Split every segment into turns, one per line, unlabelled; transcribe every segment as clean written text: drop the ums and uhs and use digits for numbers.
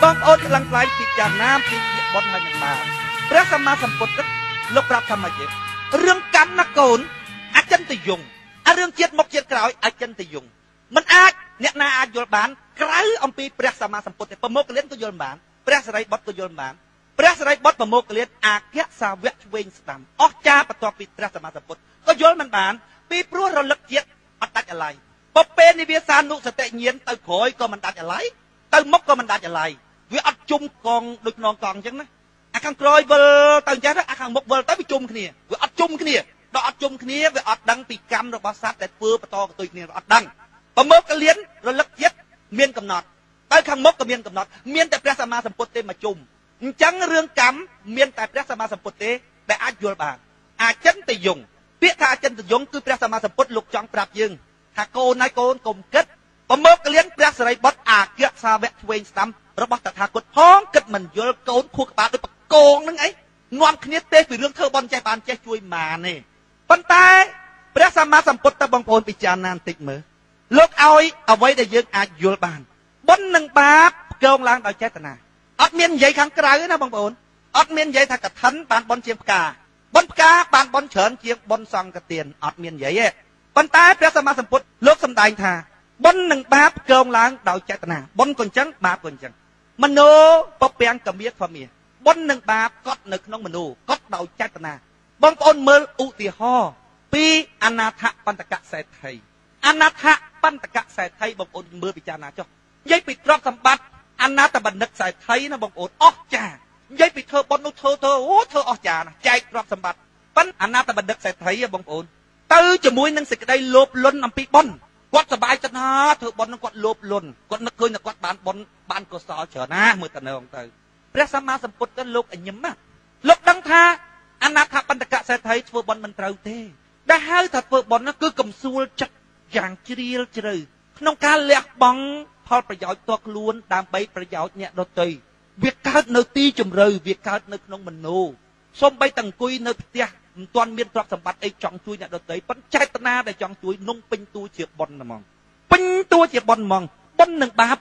បងប្អូនថ្លឹងថ្លែងពិចារណាពីបុណ្យហើយនឹងបាបព្រះសម្មាសម្ពុទ្ធលោកប្រាប់ថាម៉េចទេរឿងកម្មណាកូនអចិន្តយងអារឿងជាតិមុខជាតិក្រោយអចិន្តយងមិនអាចអ្នកណាអាចយល់បានក្រៅអំពីព្រះសម្មាសម្ពុទ្ធទេប្រមុខលៀនក៏យល់បានព្រះសរិបុត្រក៏យល់បានព្រះសរិបុត្រប្រមុខលៀនអាគៈសាវកឆ្វេងស្ដាំអស្ចារ្យបន្ទាប់ពីព្រះសម្មាសម្ពុទ្ធក៏យល់មិនបានពីព្រោះរលឹកជាតិអត់ដាច់អាល័យពពេនិវាសានុសតិញាណទៅក្រោយក៏មិនដាច់អាល័យទៅមុខក៏មិនដាច់អាល័យវាអត់ជុំកងដូចខ្នងកង់អញ្ចឹងណាអាខាងក្រោយវិលទៅអញ្ចឹងអាខាងមុខវិលទៅវាជុំគ្នាវាអត់ជុំគ្នាដល់អត់ជុំគ្នាវាអត់ដឹងពីកម្មរបស់សត្វដែលធ្វើបន្តកតុយគ្នាអត់ដឹងប្រមុខកលៀនរលឹកជាតិមានកំណត់ទៅខាងមុខក៏មានកំណត់មានតែព្រះសម្មាសម្ពុទ្ធទេមកជុំអញ្ចឹងរឿងកម្មមានតែព្រះសម្មាសម្ពុទ្ធទេដែលអាចយល់បានអចិន្តយងពាក្យថាអចិន្តយងគឺព្រះសម្មាសម្ពុទ្ធលោកចង់ប្រាប់យើងថាកូនហើយកូនកុំគិតប្រមុខកលៀនព្រះសរិបុត្រអាគៈសាវកឆ្វេងស្ដាំរបស់តថាគតផងគិតមិនយល់កូនខួរក្បាលដូចបកងហ្នឹងអីនាំគ្នាទេពីរឿងធ្វើបន់ចេះបានចេះជួយម៉ានេះប៉ុន្តែព្រះសម្មាសម្ពុទ្ធតើបងប្អូនពិចារណាបន្តិចមើលលោកឲ្យអ្វីដែលយើងអាចយល់បានបុណ្យនិងបាបផ្គងឡើងដោយចេតនាអត់មាននិយាយខាងក្រៅណាបងប្អូនអត់មាននិយាយថាកឋិនបានបុណ្យជាងផ្កាបុណ្យផ្កាបានបុណ្យច្រើនជាងបុណ្យសង្ឃទានអត់មាននិយាយទេប៉ុន្តែព្រះសម្មាសម្ពុទ្ធលោកសម្ដែងថាបុណ្យនិងបាបផ្គងឡើងដោយចេតនាបុណ្យក៏អញ្ចឹងបាបក៏អញ្ចឹងមโนពពាំងកមៀធមាបុណ្យនិងបាបកត់នៅក្នុងមโนកត់ដោយចេតនាបងប្អូនមើលឧទាហរណ៍ពីអនាថបណ្ឌកសេដ្ឋីអនាថបណ្ឌកសេដ្ឋីបងប្អូនមើលពិចារណាចុះនិយាយពីទ្រព្យសម្បត្តិអនាថបណ្ឌិតសេដ្ឋីណាបងប្អូនអស្ចារ្យនិយាយពីធ្វើបុណ្យនោះធ្វើអូធ្វើអស្ចារ្យណាចែកទ្រព្យសម្បត្តិប៉ុន្តែអនាថបណ្ឌិតសេដ្ឋីបងប្អូនទៅជាមួយនឹងសេចក្តីលោភលន់អំពីបុណ្យគាត់សប្បាយចិត្តណាធ្វើបុណ្យនឹងគាត់លោភលន់គាត់នឹកឃើញថាគាត់បានបុណ្យបានកុសលច្រើនណាស់មើលទៅនៅទៅព្រះសម្មាសម្ពុទ្ធទៅលោកអញឹមណាលោកដឹងថាអនាថបណ្ឌកសេដ្ឋីធ្វើបុណ្យមិនត្រូវទេដែលហៅថាធ្វើបុណ្យនោះគឺកំសួលចិត្តយ៉ាងជ្រាលជ្រៅក្នុងការលះបង់ផលប្រយោជន៍ផ្ទាល់ខ្លួនដើម្បីប្រយោជន៍អ្នកដទៃវាកើតនៅទីជម្រៅវាកើតនៅក្នុងមโนសូម្បីតែអង្គុយនៅផ្ទះមិនទាន់មានទ្រព្យសម្បត្តិអីចង់ជួយអ្នកដទៃប៉ុន្តែចេតនាដែលចង់ជួយនំពេញតួជាបុណ្យហ្មងពេញតួជាបុណ្យហ្មងបុណ្យនិងបាប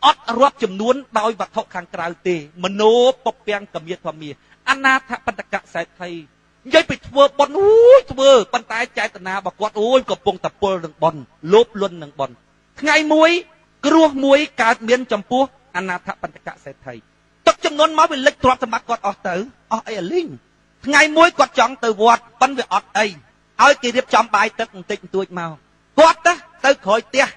អត់រាប់ចំនួនដោយវត្ថុខាងក្រៅទេមโนពពាំងកមៀធមាអនាថបណ្ឌកសេដ្ឋីនិយាយពីធ្វើបុណ្យអូយធ្វើប៉ុន្តែចេតនារបស់គាត់អូយកំពុងតែពុលនឹងបុណ្យលោភលន់នឹងបុណ្យថ្ងៃមួយគ្រោះមួយកើតមានចំពោះអនាថបណ្ឌកសេដ្ឋីទឹកចំនួនមកវាលិចទ្រព្យសម្បត្តិគាត់អស់ទៅអស់អីអាលីងថ្ងៃមួយគាត់ចង់ទៅវត្តប៉ុន្តែវាអត់អីឲ្យគេរៀបចំបាយទឹកបន្តិចបន្តួចមកគាត់ទៅក្រោយផ្ទះ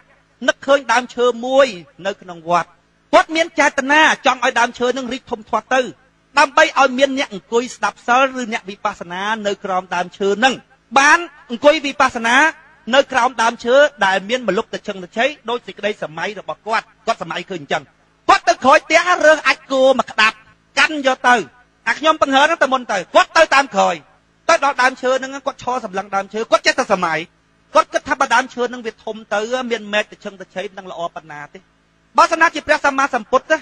នឹកឃើញដើមឈើមួយនៅក្នុងវត្តគាត់មានចេតនាចង់ឲ្យដើមឈើនឹងរីកធំធាត់ទៅដើម្បីឲ្យមានអ្នកអង្គុយស្ដាប់សិលឬអ្នកវិបស្សនានៅក្រោមដើមឈើនឹងបានអង្គុយវិបស្សនានៅក្រោមដើមឈើដែលមានម្លប់តឈឹងតឆៃដោយសេចក្តីសម័យរបស់គាត់គាត់សម័យឃើញអញ្ចឹងគាត់ទៅក្រោយផ្ទះរើសអាចគោមកក្តាប់កាន់យកទៅអាខ្ញុំបង្ហើទៅមុនទៅគាត់ទៅតាមក្រោយទៅដល់ដើមឈើនឹងគាត់ឈរសម្លឹងដើមឈើគាត់ចេះតែសម័យគាត់គិតថាបើដើមឈើនឹងវាធំទៅមានមែកតឈឹងតឆៃនឹងល្អប៉ុណ្ណាទេបើសិនណាជាព្រះសម្មាសម្ពុទ្ធ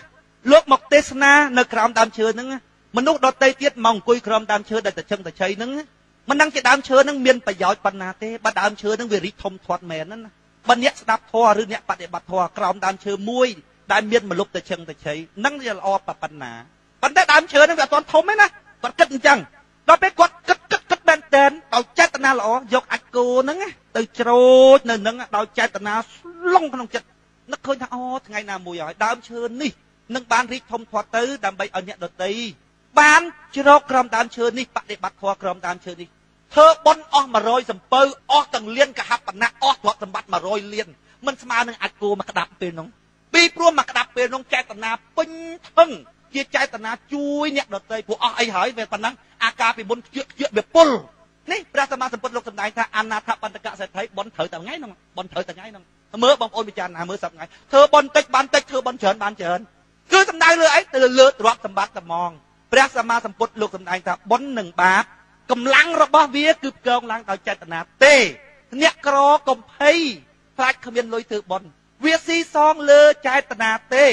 លោកមកទេសនានៅក្រោមដើមឈើនឹងមនុស្សដទៃទៀតមកអង្គុយក្រោមដើមឈើដែលតឈឹងតឆៃនឹងមិនដឹងជាដើមឈើនឹងមានប្រយោជន៍ប៉ុណ្ណាទេបើដើមឈើនឹងវារីកធំធាត់មែនណាបើអ្នកស្ដាប់ធម៌ឬអ្នកបដិបត្តិធម៌ក្រោមដើមឈើមួយដែលមានម្លប់តឈឹងតឆៃនឹងវាល្អប៉ុណ្ណាប៉ុន្តែដើមឈើនឹងវាអត់ទាន់ធំទេណាគាត់គិតអញ្ចឹងដល់ពេលគាត់គិតគិតគិតមែនតែនដោយចេតនាល្អយកអាចគោហ្នឹងទៅច្រូចនៅនឹងដោយចេតនាស្លងក្នុងចិត្តនឹកឃើញថាអូថ្ងៃណាមួយហើយដើមឈើនេះនឹងបានរីកធំធាត់ទៅដើម្បីឲ្យអ្នកដទៃបានជ្រកក្រោមដើមឈើនេះបដិបត្តិធម៌ក្រោមដើមឈើនេះធ្វើបុណ្យអស់100សំពៅអស់ទាំងលានកហបណៈអស់ទ្រព្យសម្បត្តិ100លានមិនស្មើនឹងអាចគោមកក្តាប់ពេលនោះពីព្រោះមកក្តាប់ពេលនោះចេតនាពេញធឹងជាចេតនាជួយអ្នកដទៃព្រោះអស់អីហើយវាប៉ុណ្ណឹងអាការពីមុនខ្ជិះខ្ជិះវាពុលនេះព្រះសម្មាសម្ពុទ្ធលោកសម្ដែងថាអនាថបណ្ឌកសេដ្ឋីបុណ្យត្រូវតែថ្ងៃហ្នឹងបុណ្យត្រូវតែថ្ងៃហ្នឹងមើលបងប្អូនពិចារណាមើលសប្ថ្ងៃធ្វើបុណ្យតិចបានតិចធ្វើបុណ្យច្រើនបានច្រើនគឺសំដៅលើអីទៅលើទ្រព្យសម្បត្តិតែហ្មងព្រះសម្មាសម្ពុទ្ធលោកសម្ដែងថាបុណ្យនិងបាបកម្លាំងរបស់វាគឺផ្គងឡើងដោយចេតនាទេអ្នកក្រកំភៃខ្លាចគ្មានលុយធ្វើបុណ្យវាស៊ីសងលើចេតនាទេ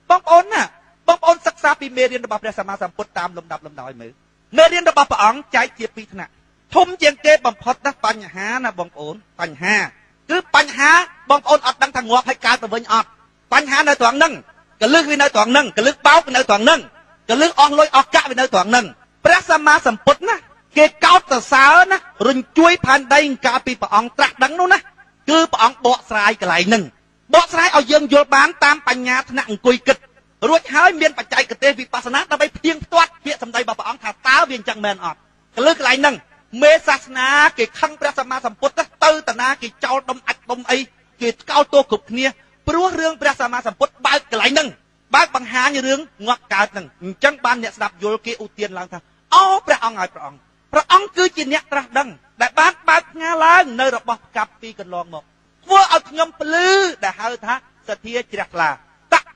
បងប្អូនណាបងប្អូនសិក្សាពីមេរៀនរបស់ព្រះសម្មាសម្ពុទ្ធតាមលំដាប់លំដោយមើលមេរៀនរបស់ព្រះអង្គចែកជាពីរថ្នាក់ធំជាងគេបំផុតណាបញ្ហាណាបងប្អូនបញ្ហាគឺបញ្ហាបងប្អូនអត់ដឹងថាងាប់ហើយកើតទៅវិញអត់បញ្ហានៅត្រង់ហ្នឹង កលឹះវានៅត្រង់ហ្នឹងកលឹះបោកនៅត្រង់ហ្នឹងកលឹះអស់លុយអស់កាក់វានៅត្រង់ហ្នឹងព្រះសម្មាសម្ពុទ្ធណាគេកោតសរសើរណារញ្ជួយផែនដីកាលពីព្រះអង្គត្រាស់ដឹងនោះណាគឺព្រះអង្គបកស្រាយកន្លែងហ្នឹងបកស្រាយឲ្យយើងយល់បានតាមបញ្ញាថ្នាក់អង្គុយគិតរួចហើយមានបច្ចេកទេសវិបស្សនាដើម្បីផ្ទៀងផ្ទាត់ពាក្យសម្ដីរបស់ព្រះអង្គថាតើវាអញ្ចឹងមែនអត់កលឹះកន្លែងហ្នឹងមេសាសនាគេខឹងព្រះសម្មាសម្ពុទ្ធទៅតាណាគេចោលដុំអាចដុំអីគេថ្កោលទោសគ្រប់គ្នាព្រោះរឿងព្រះសម្មាសម្ពុទ្ធបើកកន្លែងហ្នឹងបើកបង្ហាញរឿងងាប់កើតហ្នឹងអញ្ចឹងបានអ្នកស្ដាប់យល់គេឧទានឡើងថាអូព្រះអង្គឲ្យព្រះអង្គព្រះអង្គគឺជាអ្នកត្រាស់ដឹងដែលបានបើកផ្ងាឡើងនៅរបស់ផ្កាប់ពីកន្លងមកធ្វើឲ្យខ្ញុំភ្លឺដែលហៅថាសទ្ធាជ្រះថ្លាត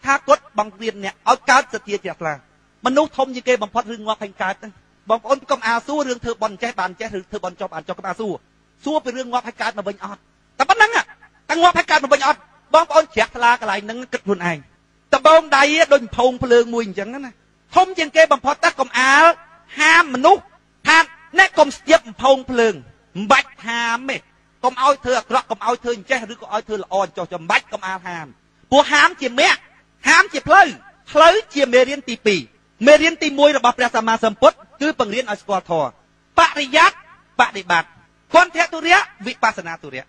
ថាគតបង្រៀនអ្នកឲ្យកើតសទ្ធាជ្រះថ្លាមនុស្សធំជាងគេបំផុតរឿងងាប់ហើយកើតហ្នឹងបងប្អូនកុំអាសួររឿងធ្វើបន់ចេះបានចេះឬធ្វើបន់ចុះបានចុះកុំអាសួរសួរពីរឿងងាប់ហើយកើតមកវិញអត់តែប៉ុណ្្នឹងតែងាប់ហើយកើតមកវិញអត់បងប្អូនជ្រះថ្លាកន្លែងហ្នឹងគិតខ្លួនឯងដបងដៃដូចផោងភ្លើងមួយអញ្ចឹងណាធំជាងគេបំផុតតែកុំអាលហាមមនុស្សថាអ្នកកុំស្ទាបផោងភ្លើងមិនបាច់ហាមទេកុំឲ្យធ្វើអាក្រក់កុំឲ្យធ្វើអញ្ចេះឬក៏ឲ្យធ្វើល្អអញ្ចោះចាំបាច់កុំអាលហាមព្រោះហាមជាមគ្គហាមជាផ្លូវផ្លូវជាមេរៀនទី2មេរៀនទី1របស់ព្រះសម្មាសម្ពុទ្ធគឺបង្រៀនឲ្យស្គាល់ធម៌បរិយ័តបដិបត្តិគន្ធទុរៈវិបស្សនាទុរៈ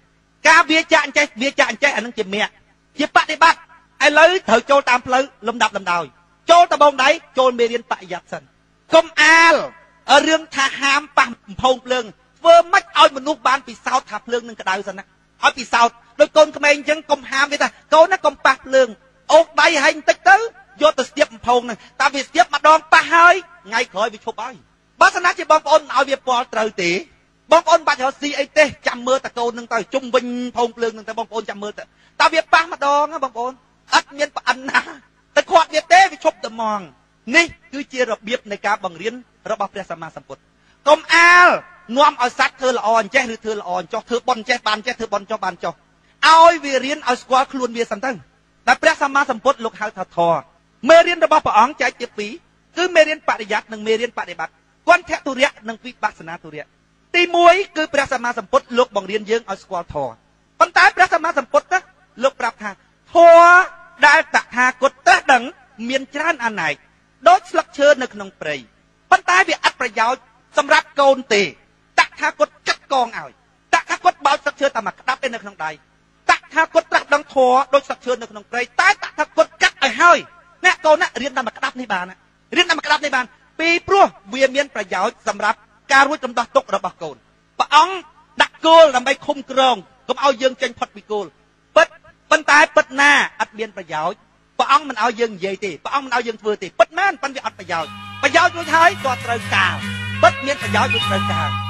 ការវាចាក់អញ្ចេះវាចាក់អញ្ចេះអានឹងជាមគ្គជាបដិបត្តិឥឡូវត្រូវចូលតាមផ្លូវលំដាប់លំដោយចូលដបងដៃចូលមេរៀនបរិយ័តសិនកុំអាលរឿងថាហាមប៉ះផោងភ្លើងធ្វើម៉េចឲ្យមនុស្សបានពិសោធន៍ថាភ្លើងនឹងក្តៅសិនណាឲ្យពិសោធន៍ដូចកូនក្មេងអញ្ចឹងកុំហាមវាថាកូនណាកុំប៉ះភ្លើងអូសដៃឲ្យបន្តិចទៅយកទៅស្ទាបផោងហ្នឹងតែវាស្ទាបម្ដងប៉ះហើយថ្ងៃក្រោយវាឈប់ហើយបើសិនណាជាបងប្អូនមិនឲ្យវាពាល់ត្រូវទេបងប្អូនបាច់រកស៊ីអីទេចាំមើលតកូនហ្នឹងទៅជុំវិញផោងភ្លើងហ្នឹងទៅបងប្អូនចាំមើលទៅតែវាប៉ះម្ដងណាបងប្អូនអត់មានប្អិនណាតែខាត់វាទេវាឈប់តែហ្មងនេះគឺជារបៀបនៃការបង្រៀនរបស់ព្រះសម្មាសម្ពុទ្ធកុំអាលនាំឲ្យសត្វធ្វើល្អអញ្ចេះឬធ្វើល្អអញ្ចោះធ្វើប៉ុនចេះបានចេះធ្វើប៉ុនចោះបានចោះឲ្យវារៀនឲ្យស្គាល់ខ្លួនវាសិនទៅតែព្រះសម្មាសម្ពុទ្ធលោកហៅថាធម៌មេរៀនរបស់ព្រះអង្គចែកជាពីរគឺមេរៀនបរិយ័តនិងមេរៀនបដិបត្តិគន្ធទុរៈនិងវិបស្សនាទុរៈទី1គឺព្រះសម្មាសម្ពុទ្ធលោកបង្រៀនយើងឲ្យស្គាល់ធម៌ប៉ុន្តែព្រះសម្មាសម្ពុទ្ធណាលោកប្រាប់ថាធម៌ដែលតថាគតត្រាស់ដឹងមានច្រើនអនេកដូចស្លឹកឈើនៅក្នុងព្រៃប៉ុន្តែវាអត់ប្រយោជន៍សម្រាប់កូនទេតថាគតកាត់កងឲ្យតថាគតបោចស្លឹកឈើតែមួយក្តាប់ឯនៅក្នុងដៃតថាគតត្រាស់ដឹងធម៌ដូចស្លឹកឈើនៅក្នុងព្រៃតែតថាគតកាត់ឲ្យហើយអ្នកកូនណារៀនតែមួយក្តាប់នេះបានរៀនតែមួយក្តាប់នេះបានពីព្រោះវាមានប្រយោជន៍សម្រាប់ការរួចរំដោះទុក្ខរបស់កូនព្រះអង្គដាក់គោលដើម្បីឃុំក្រងកុំឲ្យយើងចេញផុតពីគោលពិតប៉ុន្តែពិតណាអត់មានប្រយោជន៍ព្រះអង្គមិនឲ្យយើងនិយាយទេព្រះអង្គមិនឲ្យយើងធ្វើទេពិតមែនប៉ុន្តែវាអត់ប្រយោជន៍ប្រយោជន៍រួចហើយក៏ត្រូវការពិតមានប្រយោជន៍រួចត្រូវការ